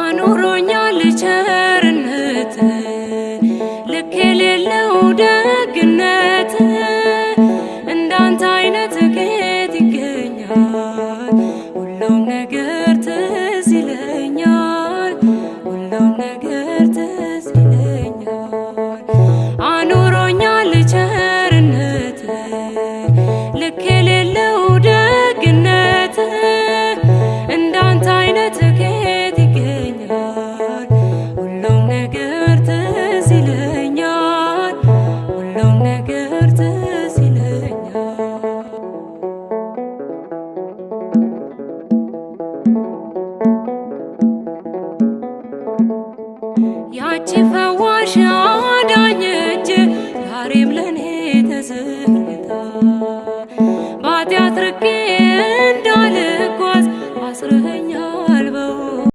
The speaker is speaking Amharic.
አኑሮኛል ቸርነት፣ ልክ የሌለው ደግነት፣ እንዳንተ አይነት ከየት ይገኛል? ሁሉም ነገር ትዝ ይለኛል፣ ሁሉም ነገር ትዝ ይለኛል። አኑሮኛል ቸርነት፣ ልክ የሌለው ደግነት፣ እንዳንተ አይነት ከየት ይገኛል? ሁሉም ነገር ትዝ ይለኛል፣ ሁሉም ነገር ትዝ ይለኛል። ያቺ ፈዋሽ